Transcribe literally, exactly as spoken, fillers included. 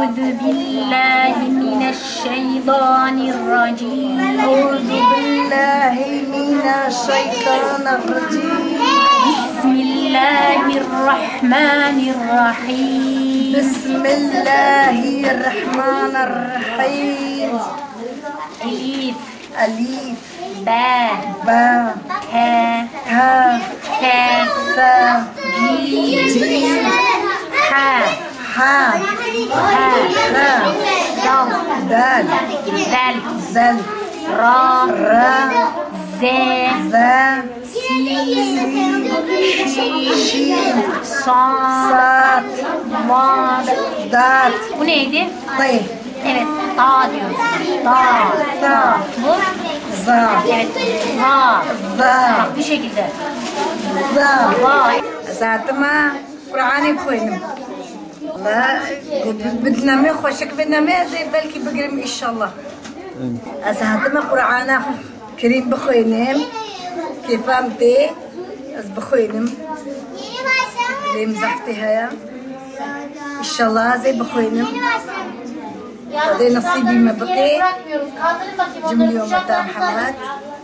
أعوذ بالله من الشيطان الرجيم. أعوذ بالله من الشيطان الرجيم. بسم الله الرحمن الرحيم. بسم الله الرحمن الرحيم. ألف. ألف. باء. باء. تاء. تاء. ثاء. ثاء. جيم. جيم. حاء. حاء. هاء. هاء. دال. دال. ذال. ذال. راء. راء. زاء. زاء. سين. شين. شين. صاد. صاد. ضاد. ضاد. Bu neydi? طي. Evet, ta diyoruz. Ta. Ta. Bu? ظا. Evet. Va. ظا. Bu şekilde. ظا. Va. Ez hatime Qur'anê bixwînim. Wala, bi, bi nemê xweşik bi nemê ez ê belkî bigirim înşallah. Ez hatime Qur'ana Kerîm bixwînim. Kêfa min tê. Ez bixwînim. Lêm zehfê heye. Înşallah ez ê bixwînim. Xwedê nesîbî me bike. Cimlî ummeta Mihemed.